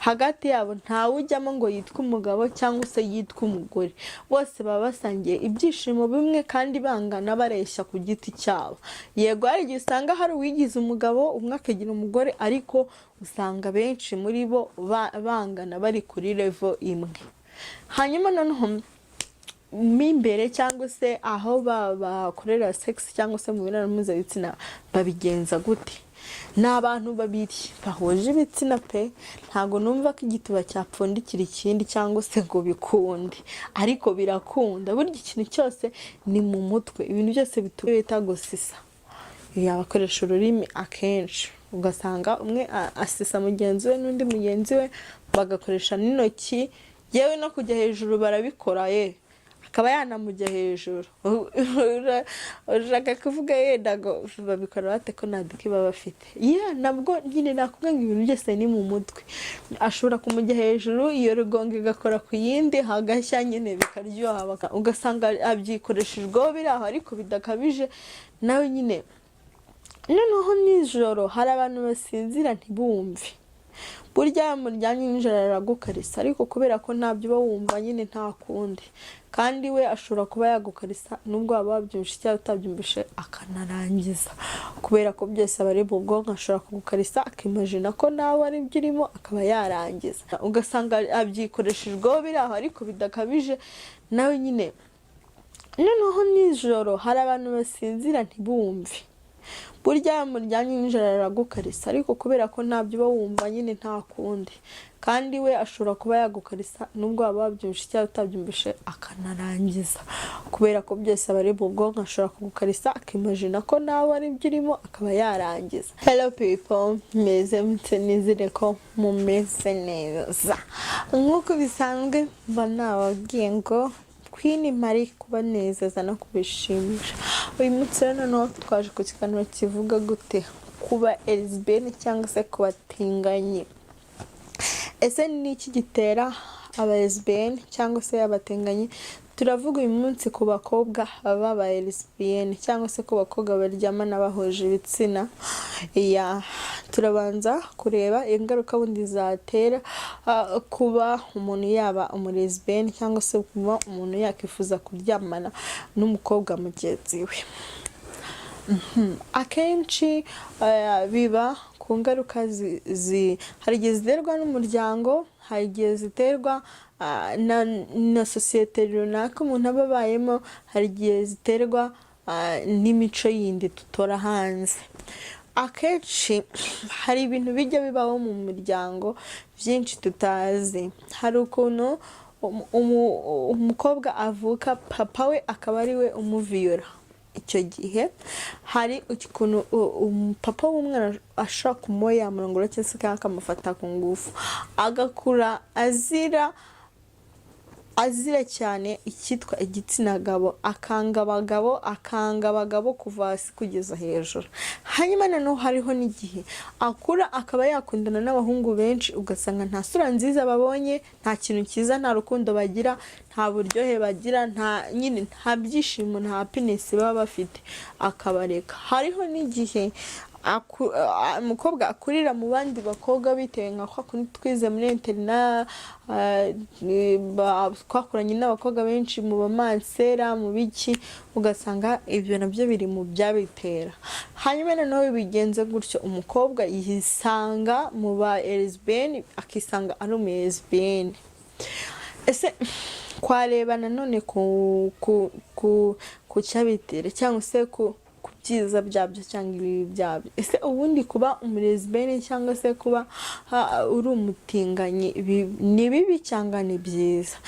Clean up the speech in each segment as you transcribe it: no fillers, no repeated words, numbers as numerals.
Hagati yabo ntawujyamo ngo yitwe umugabo cyangwa se yitwe umugore. Bose baba basangiye ibyishimo bimwe kandi bangana, bareshya ku giti cyabo. Yego, hari igihe usanga hari uwigize umugabo, umwe akagira umugore, ariko usanga benshi muri bo bangana, bari kuri level imwe. Hanyuma noneho mo imbere cyangwa se aho bakorera sex cyangwa se mu mibonano mpuzabitsina babigenza gute? Ni abantu babiri bahuje ibitsina pe. Ntabwo numva ko igituba cyapfundikira ikindi cyangwa se ngo bikunde, ariko birakunda. Burya ikintu cyose ni mu mutwe. Ibintu byose bituma bita gusisa, yabakoresha ururimi akenshi, ugasanga umwe asisa mugenzi we n'undi mugenzi we, bagakoresha n'intoki, yewe no kujya hejuru barabikora, ye akaba yanamujya hejuru. Ushaka kuvuga yenda ngo babikora bate ko nta dick baba bafite? Yeah, nabwo nyine nakubwira ngo ibintu byose ni mu mutwe. Ashobora kumujya hejuru, iyo rugongo igakora ku yindi, hagashya nyine bikaryoha, ugasanga abyikoreshejweho biri aho ariko bidakabije nawe nyine. Noneho nijoro hari abantu basinzira ntibumve. Burya muryamye nijoro aragukarisa, ariko kubera ko ntabyo uba wumva nyine nta kundi. Kandi we ashobora kuba yagukarisa nubwo waba wabyumvishe cyangwa utabyumvishe, akanarangiza, kubera ko byose aba ari mu bwonko. Ashobora kugukarisa akimajina ko nawe ari byo urimo, akaba yarangiza, ugasanga abyikoreshejweho biri aho ariko bidakabije nawe nyine. Noneho nijoro hari abantu basinzira ntibumve. Burya muryamye nijoro aragukarisa, ariko kubera ko ntabyo uba wumva nyine nta kundi. Kandi we ashobora kuba yagukarisa nubwo waba wabyumvishe cyangwa utabyumvishe, akanarangiza, kubera ko byose aba ari mu bwonko. Ashobora kugukarisa akimajina ko nawe ari byo urimo, akaba yarangiza. Hello people, meze mute? Nizere ko mumeze neza. Nk'uko bisanzwe mba nababwiye ngo Queen Marie kubanezeza no kubishimisha. Uyu munsi rero noneho twaje ku kiganiro kivuga gute kuba lesbienne cyangwa se ku batinganyi. Ese ni iki gitera aba lesbienne cyangwa se abatinganyi? Turavuga uyu munsi ku bakobwa baba lesbienne cyangwa se ku bakobwa baryamana bahuje ibitsina. Ya, turabanza kureba ingaruka bundi zatera kuba umuntu yaba umu lesbienne cyangwa se kuba umuntu yakwifuza kuryamana n'umukobwa mugenzi we. Akenshi biba ku ngaruka hari igihe ziterwa n'umuryango, hari igihe ziterwa na sosiyete runaka umuntu aba abayemo, hari igihe ziterwa n'imico yindi dutora hanze. Akenshi hari ibintu bijya bibaho mu muryango byinshi tutazi. Hari ukuntu umukobwa avuka, papa we akaba ari we umuviyora. Icyo gihe hari ukuntu papa w'umwana ashobora kumuba yamurongora cyangwa se akamufata ku ngufu, agakura azira cyane icyitwa igitsina gabo, akanga abagabo, akanga abagabo kuva hasi kugeza hejuru. Hanyuma noneho hariho n'igihe akura akaba yakundana n'abahungu benshi, ugasanga nta sura nziza babonye, nta kintu cyiza, nta rukundo bagira, nta buryohe bagira, nta nyine nta byishimo, nta happiness baba bafite, akabareka. Hariho n'igihe umukobwa akurira mu bandi bakobwa, bitewe nka kwa kundi twize muri internat, twakuranye n'abakobwa benshi, mu bamansera, mu biki, ugasanga ibyo nabyo biri mu byabitera. Hanyuma noneho bigenze gutyo, umukobwa yisanga mu ba lesbienne, akisanga ari umu lesbienne. Ese twareba nanone ku cyabitera cyangwa se ku byiza byabyo cyangwa ibibi byabyo? Ese ubundi kuba umu lesbienne cyangwa se kuba uri umutinganyi ni bibi cyangwa ni byiza?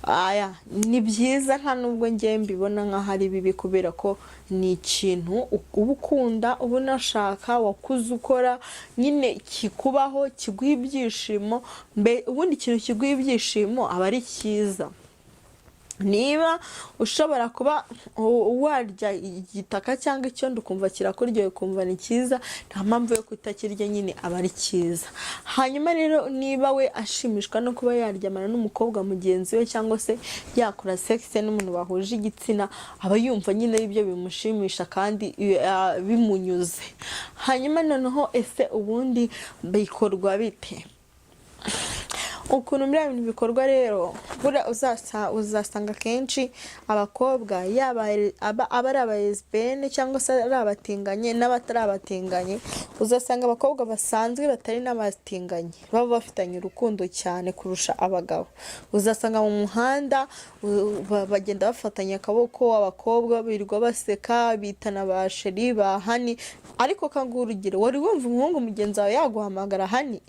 Aya ni byiza, nta nubwo ngiye mbibona nk'aho ari bibi, kubera ko ni ikintu uba ukunda, uba unashaka, wakuze ukora nyine, kikubaho, kiguha ibyishimo. Mbe ubundi ikintu kiguha ibyishimo aba ari cyiza. Niba ushobora kuba warya igitaka cyangwa icyondo ukumva kirakuryoheye, ukumva ni cyiza, nta mpamvu yo kutakirya nyine, aba ari cyiza. Hanyuma rero niba we ashimishwa no kuba yaryamana n'umukobwa mugenzi we cyangwa se yakora sex n'umuntu bahuje igitsina, aba yumva nyine ibyo bimushimisha kandi bimunyuze. Hanyuma noneho ese ubundi bikorwa bite? Ukuntu biriya bintu bikorwa rero, buriya uzasanga akenshi abakobwa, yaba aba ari aba lesbienne cyangwa se ari abatinganyi n'abatari abatinganyi, uzasanga abakobwa basanzwe batari n'abatinganyi baba bafitanye urukundo cyane kurusha abagabo. Uzasanga mu muhanda bagenda bafatanye akaboko, abakobwa birirwa baseka, bitana ba chéri, ba honey. Ariko kanguha urugero: wari wumva umuhungu mugenzi wawe yaguhamagara honey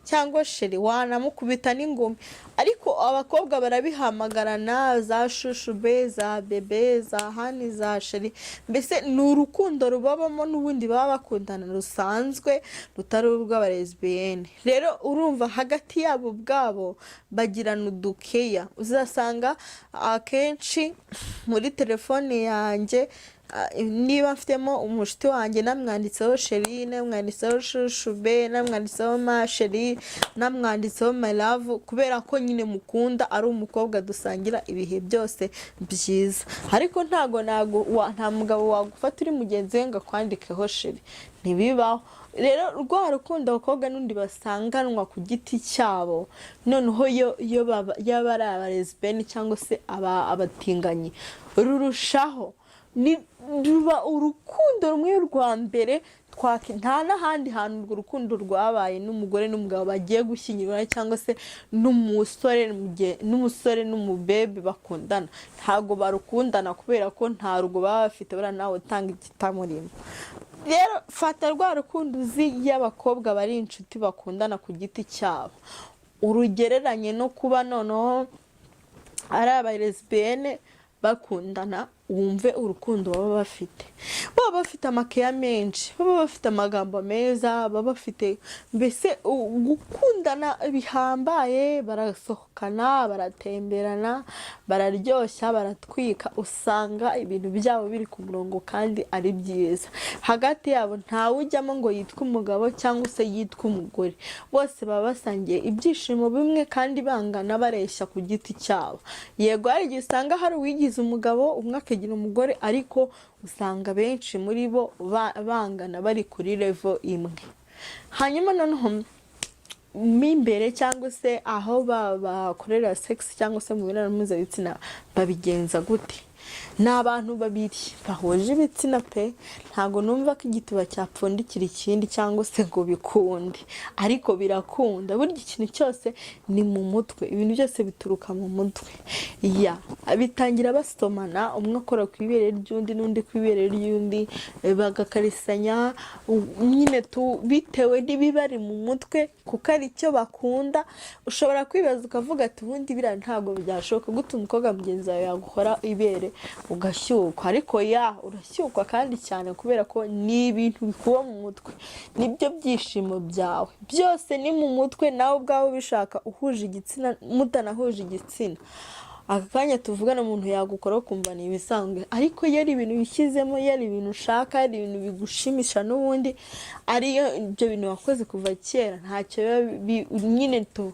cyangwa chéri? Wanamukubita n'ingumi. Ariko abakobwa barabihamagarana, za chouchou be, za bébé, za honey, za chéri. Mbese ni urukundo rubabamo n'ubundi baba bakundana rusanzwe, rutari urw'aba lesbienne. Rero urumva hagati yabo ubwabo bagirana udukeya. Uzasanga akenshi muri telefone yanjye, niba mfitemo umushuti wanjye, namwanditseho chéri, namwanditseho chouchou be, namwanditseho ma chérie, namwanditseho my love, kubera ko nyine mukunda, ari umukobwa dusangira ibihe byose byiza. Ariko ntago nta mugabo wagufata uri mugenzi we ngo akwandikeho chéri, ntibibaho. Rero rwa rukundo abakobwa n'undi basanganwa ku giti cyabo, noneho yo yaba ari aba lesbienne cyangwa se abatinganyi, rurushaho ni ruba urukundo rumwe rwa mbere nta n'ahandi hantu urwo rukundo rwabaye n'umugore n'umugabo bagiye gushyingirwa, cyangwa se n'umusore n'umubebe bakundana. Ntabwo barukundana kubera ko nta rugo baba bafite. Buriya nawe utanga ikitamurimo. Rero fata rwa rukundo uzi y'abakobwa bari inshuti bakundana ku giti cyabo, urugereranye no kuba noneho ari aba lesbienne bakundana, wumve urukundo baba bafite. Baba bafite amakeya menshi, baba bafite amagambo meza, baba bafite mbese gukundana bihambaye. Barasohokana, baratemberana, bararyoshya, baratwika. Usanga ibintu byabo biri ku murongo kandi ari byiza. Hagati yabo ntawe ujyamo ngo yitwe umugabo cyangwa se yitwe umugore. Bose baba basangiye ibyishimo bimwe kandi bangana, bareshya ku giti cyabo. Yego, hari igihe usanga hari uwigize umugabo, umwe akagira umugore, ariko usanga benshi muri bo bangana, bari kuri level imwe. Hanyuma noneho mo imbere, cyangwa se aho bakorera sex, cyangwa se mu mibonano mpuzabitsina, babigenza gute? Ni abantu babiri bahuje ibitsina pe. Ntabwo numva ko igituba cyapfundikira ikindi cyangwa se ngo bikunde, ariko birakunda. Burya ikintu cyose ni mu mutwe, ibintu byose bituruka mu mutwe. Ya, bitangira basomana, umwe akora ku ibere ry'undi n'undi ku ibere ry'undi, bagakarisanya nyine tu bitewe n'ibibari mu mutwe, kuko ari cyo bakunda. Ushobora kwibaza ukavuga ati: "Ubundi biriya ntabwo byashoboka. Gute umukobwa mugenzi wawe yaguhora ibere ugashyukwa?" Ariko ya, urashyukwa kandi cyane, kubera ko ni ibintu bikuba mu mutwe, nibyo byishimo byawe byose ni mu mutwe. Nawe ubwawe ubishaka, uhuje igitsina, mutanahuje igitsina, aka kanya tuvugana umuntu yagukora ukumva ni ibisanzwe. Ariko iyo ari ibintu wishyizemo, iyo ari ibintu ushaka, ari ibintu bigushimisha, n'ubundi ariyo ibyo bintu wakoze kuva kera, ntacyo biba nyine tu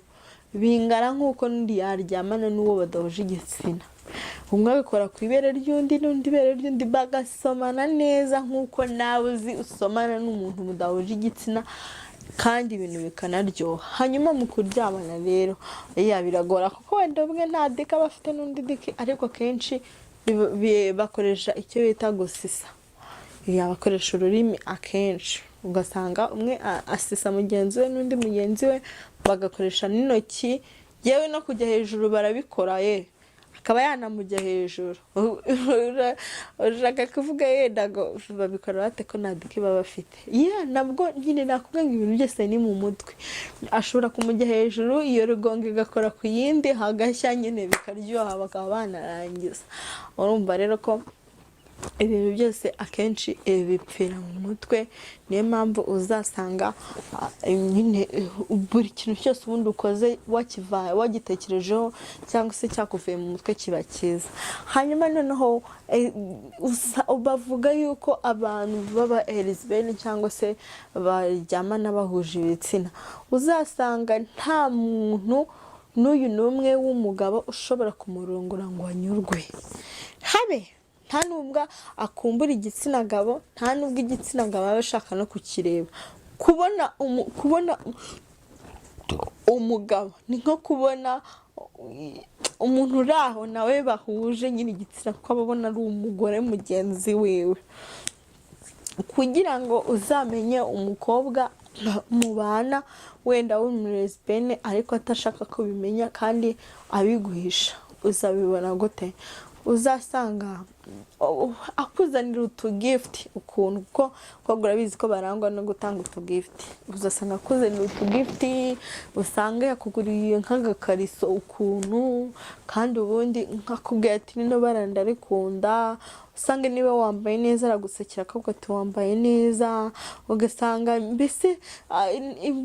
bingana nk'uko n'undi yaryamana n'uwo badahuje igitsina. Umwe abikora ku ibere ry'undi, n'undi ibere ry'undi, bagasomana neza nk'uko nawe uzi usomana n'umuntu mudahuje igitsina, kandi ibintu bikanaryoha. Hanyuma mu kuryamana rero, iya, biragora kuko wenda umwe nta dick aba afite n'undi dick, ariko akenshi bakoresha icyo bita gusisa. Ya, bakoresha ururimi akenshi, ugasanga umwe asisa mugenzi we n'undi mugenzi we, bagakoresha n'intoki, yewe no kujya hejuru barabikora, ye akaba yanamujya hejuru. Ushaka kuvuga yenda ngo babikora bate ko nta dick baba bafite? Ya, nabwo nyine nakubwiye ngo ibintu byose ni mu mutwe. Ashobora kumujya hejuru, iyo rugongo igakora ku yindi, hagashya nyine, bikaryoha, bakaba banarangiza. Urumva rero ko ibintu byose akenshi bipfira mu mutwe. Niyo mpamvu uzasanga nyine buri kintu cyose ubundi ukoze wagitekerejeho cyangwa se cyakuvuye mu mutwe kiba cyiza. Hanyuma noneho bavuga yuko abantu baba lesbienne cyangwa se baryamana bahuje ibitsina, uzasanga nta muntu n'uyu n'umwe w'umugabo ushobora kumurongora ngo anyurwe. Habe nta nubwo akumbura igitsina gabo, nta nubwo igitsina gabo aba ashaka no kukireba. Kubona Umugabo ni nko kubona umuntu uri aho nawe bahuje nyine igitsina, kuko aba abona ari umugore mugenzi wiwe. Kugira ngo uzamenye umukobwa mubana wenda w'umulesbienne ariko atashaka kubimenya kandi abiguhisha, uzabibona gute? Uzasanga akuzanira utugift ukuntu, kuko abakobwa urabizi ko barangwa no gutanga utugift. Uzasanga akuzanira utugift, usanga yakuguriye nk'agakariso ukuntu, kandi ubundi nkakubwira ati: "Rino bara ndarikunda." Usanga niba wambaye neza aragusekera, akavuga ati: "Wambaye neza." Ugasanga mbese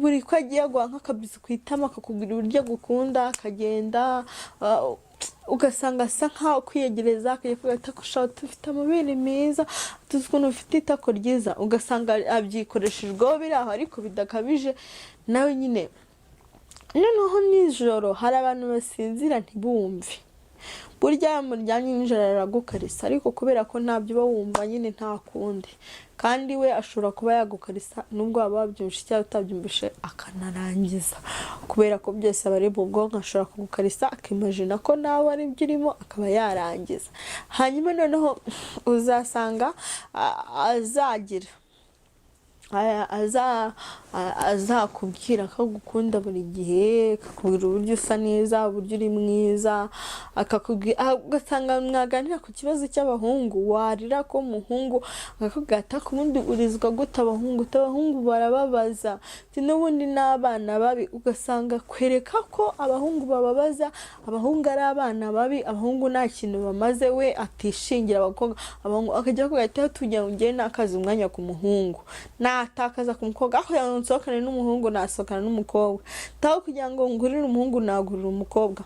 buri ko agiye aguha nk'akabizu ku itama, akakubwira uburyo agukunda, akagenda, ugasanga asa nkaho kwiyegereza, akajya kuvuga ati: "Akusha ufite amabere meza, tuzi ukuntu ufite itako ryiza." Ugasanga abyikoreshejweho biri aho ariko bidakabije nawe nyine. Noneho nijoro hari abantu basinzira ntibumve. Burya muryamye nijoro aragukarisa, ariko kubera ko ntabyo uba wumva nyine, nta kundi. Kandi we ashobora kuba yagukarisa nubwo waba wabyumvishe cyangwa utabyumvishe, akanarangiza, kubera ko byose aba ari mu bwonko. Ashobora kugukarisa akimajina ko nawe ari byo urimo, akaba yarangiza. Hanyuma noneho uzasanga azagira azakubwira ko agukunda buri gihe, akakubwira uburyo usa neza, uburyo uri mwiza, akakubwira, ugasanga mwaganira ku kibazo cy'abahungu, warira ko umuhungu, akakubwira ati: "Ubundi urizwa gute abahungu? Abahungu barababaza." Ati: "N'ubundi n'abana babi." Ugasanga kwereka ko abahungu bababaza, abahungu ari abana babi, abahungu nta kintu bamaze, we atishingira abakobwa, abahungu. Akajya akubwira ati: "Tujya ngende nakaza umwanya ku muhungu, natakaza ku mukobwa. Aho kugira ngo nsohokane n'umuhungu, nasohokana n'umukobwa. Taho kugira ngo ngurire umuhungu, nagurira umukobwa."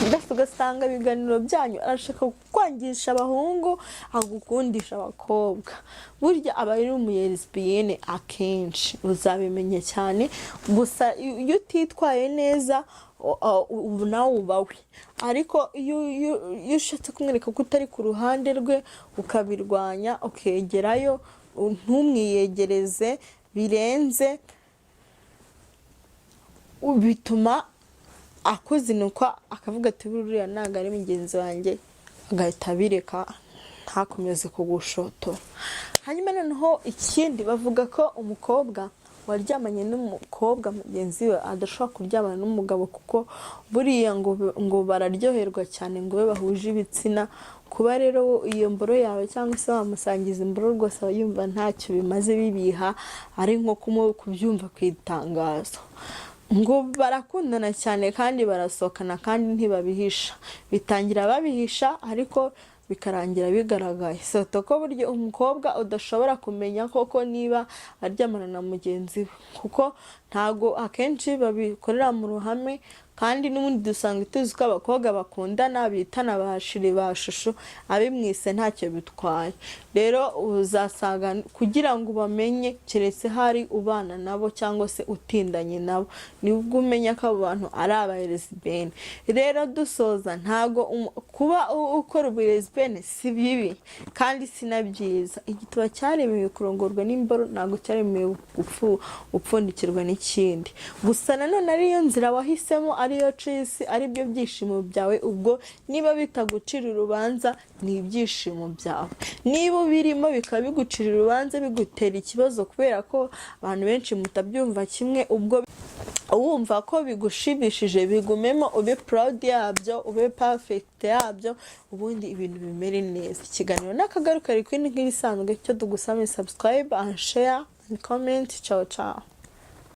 Mbese ugasanga ibiganiro byanyu arashaka kukwangisha abahungu, agukundisha abakobwa. Burya aba ari umulesbienne akenshi, uzabimenya cyane. Gusa iyo utitwaye neza, ubu nawe uba we. Ariko iyo ushatse kumwereka ko utari ku ruhande rwe, ukabirwanya, ukegerayo, ntumwiyegereze birenze, bituma akuzinukwa, akavuga ati: "Buriya ntabwo ari mugenzi wanjye," agahita abireka, ntakomeze kugushotora. Hanyuma noneho ikindi, bavuga ko umukobwa waryamanye n'umukobwa mugenzi we adashobora kuryamana n'umugabo, kuko buriya ngo bararyoherwa cyane ngo we bahuje ibitsina. Kuba rero iyo mboro yawe cyangwa se wamusangiza imboro, rwose aba yumva ntacyo bimaze, bibiha ari nko kubyumva ku itangazo. Ngo barakundana cyane kandi barasohokana kandi ntibabihisha. Bitangira babihisha, ariko bikarangira bigaragaye soto ko burya umukobwa udashobora kumenya koko niba aryamana na mugenzi we, kuko ntago akenshi babikorera mu ruhame. Kandi n'ubundi dusanga tuzi ko abakobwa bakundana bitana ba chéri, ba chouchou, abimwise ntacyo bitwaye. Rero uzasanga kugira ngo bamenye, keretse hari ubana nabo cyangwa se utindanye nabo, nibwo umenya ko abo bantu ari abalesbienne. Rero dusoza, ntago kuba ukora ubulesbienne si bibi kandi si na byiza. Igituba cyaremewe kurongorwa n'imboro, ntabwo cyaremewe gupfundikirwa n'ikindi. Gusa nanone ariyo nzira wahisemo, ariyo choice, aribyo byishimo byawe, ubwo niba bitagucira urubanza, ni ibyishimo byawe. Niba ubirimo bikaba bigucira urubanza, bigutera ikibazo, kubera ko abantu benshi mutabyumva kimwe, ubwo wumva ko bigushimishije, bigumemo, ube proud yabyo, ube perfect yabyo, ubundi ibintu bimere neza. Ikiganiro n'akagaruka ari kwini nk'ibisanzwe. Icyo tugusaba ni subscribe and share and comment. Ciao ciao.